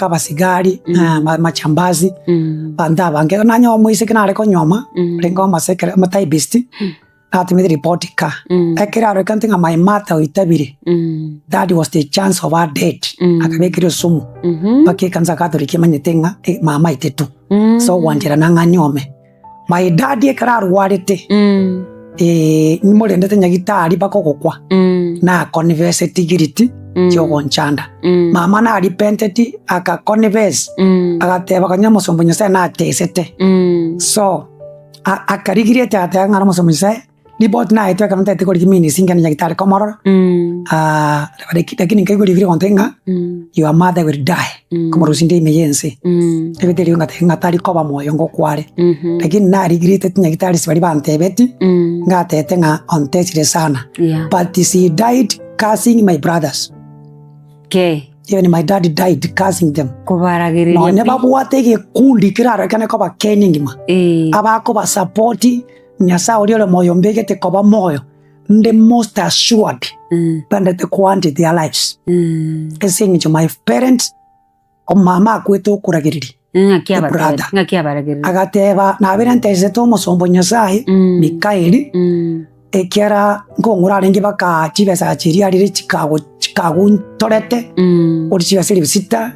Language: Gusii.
Abasigari, amajambazi, abanto abange. Ekero nanyora omoiseke nare konyuoma, orenge omosekere omotypist, natomete ripoti ka. Ekero arorekane ng'a my mother oitabire, that was the chance of her death, akabekerwa esumu, mpaka ekanisa Catholic emanyete ng'a mama aitetwe, ase ogwancherana ng'a anyuome. My dad ekero arwarete, nimorendete nyagitari mpaka ogokwa, nakonfeseti guilty chiogonchanda. Mama narepenteti akaconfess, agateba konya omosomba o Nyasaye natesete. So, akarigereria agateba ng'a omosomba o Nyasaye. Ripoti naetwe ekero ntagete korigia minutes ngende nyagitari komorora, lakini nkaigwa rigiya rigontebi ng'a your mother will die, nkomorusia inde ime y'ense. Ebete erio ngateba ng'a tari koba moyo ngokware, lakini narigireteti nyagitari ase baria bantebeti, ngatete ng'a ontesire sana, but she died cursing my brothers. Even my dad died cursing them. Kobaragereria Nonye pi. babwate egekundi kerarekane koba Kenya engima, abakobasapoti. Nyasae oria ore moyo ombegete koba moyo, nde most assured bendete koancha their lives. Ase eng'encho my parents, omama akwete okoragereria, Ng'aki a abatebeti, brother. ng'aki abaragereria. Agateba, nabere ntesete omosomba o Nyasae, Mikaeli, ekiara nkong'ura arenge baka chibesa chiria arire chikago chikaguntorete, ore chibesa elfu sita.